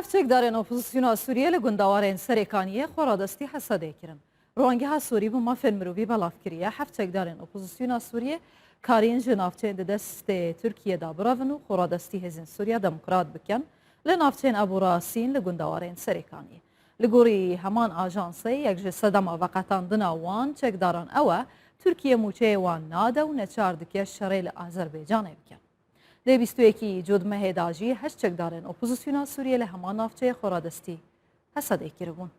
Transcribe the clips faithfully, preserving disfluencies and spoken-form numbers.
Heft çekdarên opozisyona Sûriyê li gundewarên Serêkaniyê xweradestî Hesedê kirin. Rongeha Sûrî bo Mafên Mirovî belav kiriye, heft çekdarên opozisyona Sûriyê karîn ji navçeyên di destê Tirkiyê de birevin û xweradestî Hêzên Sûriya Demokrat bikin li navçeyên Ebû Rasîn li gundewarên Serêkaniyê. Li gorî heman ajansê, yek ji sedema veqetandina wan çekdaran ew e, Tirkiye mûçeyê wan nade û neçar dike şerê li Azerbaycanê bikin. Dê bîst û yekî Cotmehê de jî heşt çekdarên opozisyona Sûriyê li heman navçeyê xweradestî Hesedê kiribûn.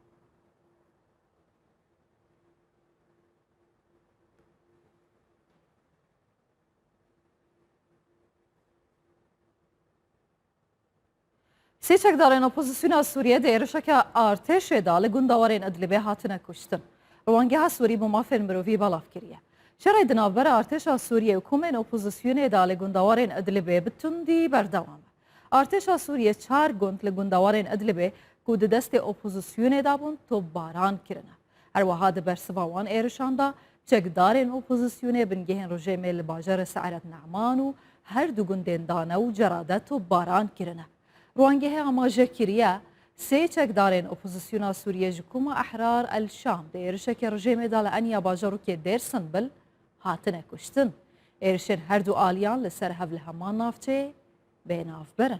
Sê çekdarên opozisyona Sûriyê di êrişeke artêşê de li gundewarên Idlibê hatine kuştin. Rongeha Sûrî bo Mafên Mirovî belav kiriye. Şerê di navbera artêşa Sûriyê û komên opozisyonê de li gundewarên Idlibê bi tundî berdewam e. Artêşa Sûriyê çar gund li gundewarên Idlibê ku di destê opozisyonê de bûn, topbaran kirine. Her wiha di bersiva wan êrişan de çekdarên opozisyonê bingehên rejîmê li bajarê Se'ret Ne'man û her du gundên Dane û Cerade topbaran kirine. Rewangehê amaje kiriye, sê çekdarên opozisyona Sûriyê ji koma Ehrar El Şam di êrişeke rejîmê de li Enya bajarokê Dêr Sinbil hatine kuştin. Êrişên her du aliyan li ser hev li heman navçeyê bênavber in.